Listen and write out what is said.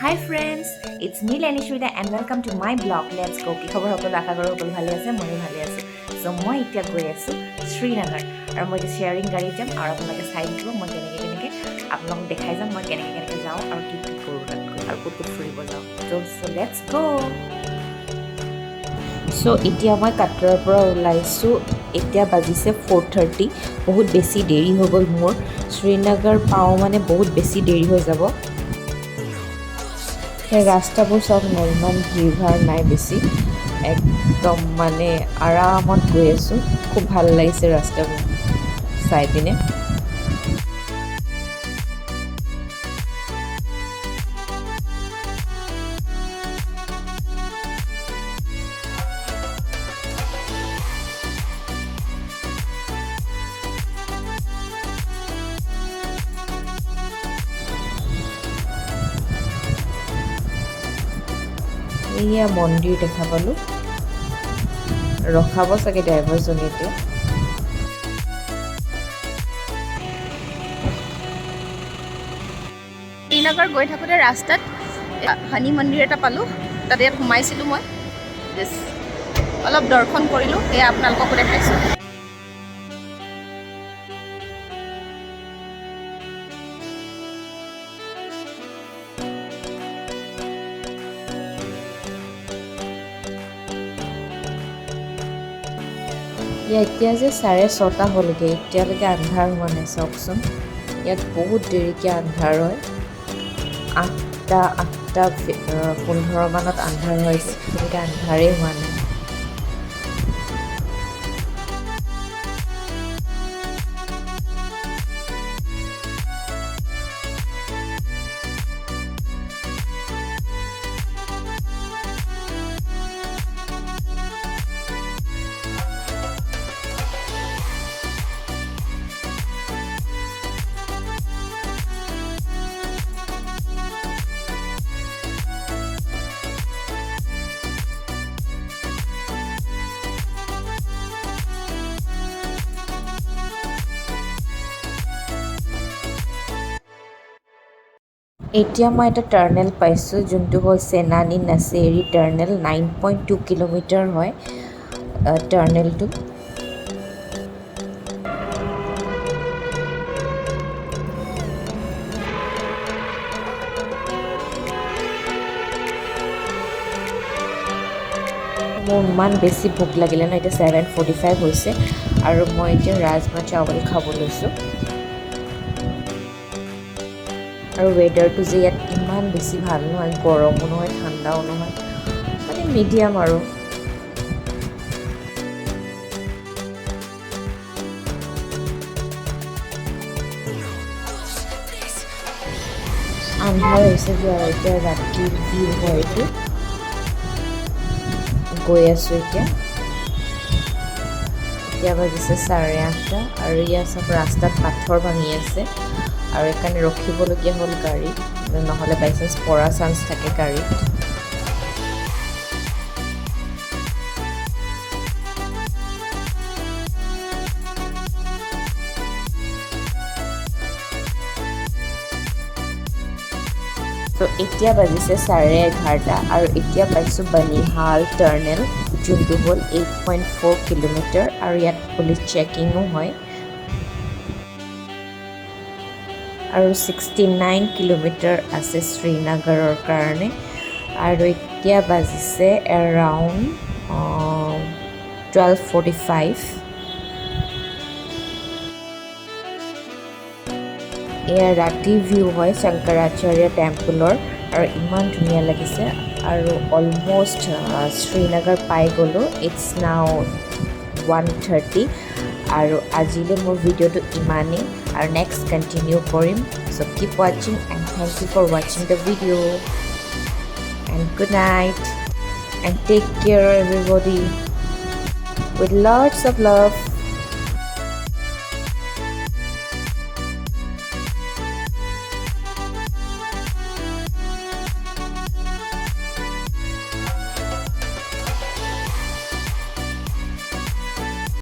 Hi friends, it's me, Lenishwita, and welcome to my blog. Let's go. কি খবৰ সকলো? আশা কৰোঁ সকলো ভালে আছে। ময়ো ভালে আছোঁ। চ' মই এতিয়া গৈ আছোঁ শ্ৰীনগৰ আৰু মই এতিয়া শ্বেয়াৰিং গাড়ীত যাম আৰু আপোনালোকে চাই থাকিব মই কেনেকৈ কেনেকৈ আপোনালোকক দেখাই যাম, মই কেনেকৈ কেনেকৈ যাওঁ আৰু কি কি কৰোঁ তাত গৈ আৰু ক'ত ক'ত ফুৰিব যাওঁ। চ' let's গ'। চ' এতিয়া মই কাটৰাৰ পৰা ওলাইছোঁ। এতিয়া বাজিছে 4:30। বহুত বেছি দেৰি হৈ গ'ল মোৰ। শ্ৰীনগৰ পাওঁ মানে বহুত বেছি দেৰি হৈ যাব। সেই ৰাস্তাবোৰ চাওক না, ইমান ভিৰ ভাৰ নাই বেছি, একদম মানে আৰামত গৈ আছোঁ। খুব ভাল লাগিছে ৰাস্তাবোৰ চাই পিনে। এয়া মন্দিৰ দেখা পালোঁ। ৰখাব চাগে ড্ৰাইভাৰজনে এতিয়া। শ্ৰীনগৰ গৈ থাকোঁতে ৰাস্তাত শনি মন্দিৰ এটা পালোঁ। তাতে ইয়াত সোমাইছিলোঁ মই, জাষ্ট অলপ দৰ্শন কৰিলোঁ, সেয়া আপোনালোককো দেখাইছোঁ। এতিয়া যে 6:30 হ'লগৈ, এতিয়ালৈকে আন্ধাৰ হোৱা নাই। চাওকচোন, ইয়াত বহুত দেৰিকৈ আন্ধাৰ হয়। 8টা 15 মানত আন্ধাৰ হৈছে, এতিয়ালৈকে আন্ধাৰেই হোৱা নাই। এতিয়া মই এটা টাৰ্নেল পাইছোঁ, যোনটো হ'ল চেনানী নাচেৰি টাৰ্নেল। 9.2 কিলোমিটাৰ হয় টাৰ্নেলটো। মোৰ ইমান বেছি ভোক লাগিলে ন। এতিয়া 7:45 হৈছে আৰু মই এতিয়া ৰাজমা চাৱল খাব লৈছোঁ। আৰু ৱেডাৰটো যে ইয়াত ইমান বেছি ভাল নহয়, গৰমো নহয়, ঠাণ্ডাও নহয়, মানে মিডিয়াম আৰু। আন্ধাৰ হৈছেগৈ আৰু এতিয়া ৰাতিৰ ভিউ হয় এইটো। গৈ আছোঁ এতিয়া। এতিয়া বাজিছে 8:30 আৰু ইয়াত চব ৰাস্তাত পাথৰ ভাঙি আছে আৰু সেইকাৰণে ৰখিবলগীয়া হ'ল গাড়ীত, নহ'লে বাই চান্স পৰা চান্স থাকে গাড়ীত। ত' এতিয়া বাজিছে 11:30 আৰু এতিয়া পাইছোঁ বানিহাল টাৰ্নেল, যোনটো হ'ল 8.4 কিলোমিটাৰ আৰু ইয়াত পুলিচ চেকিঙো হয়। আৰু 69 কিলোমিটাৰ আছে শ্ৰীনগৰৰ কাৰণে। আৰু এতিয়া বাজিছে এৰাউণ্ড 12:45। এয়া ৰাতিৰ ভিউ হয় শংকৰাচাৰ্য টেম্পলৰ আৰু ইমান ধুনীয়া লাগিছে। আৰু অলমষ্ট শ্ৰীনগৰ পাই গ'লোঁ। It's নাও 1:30 আৰু আজিলৈ মোৰ ভিডিঅ'টো ইমানেই আৰু নেক্সট কণ্টিনিউ কৰিম। So keep watching and thank you for watching the video and good night and take care everybody with lots of love.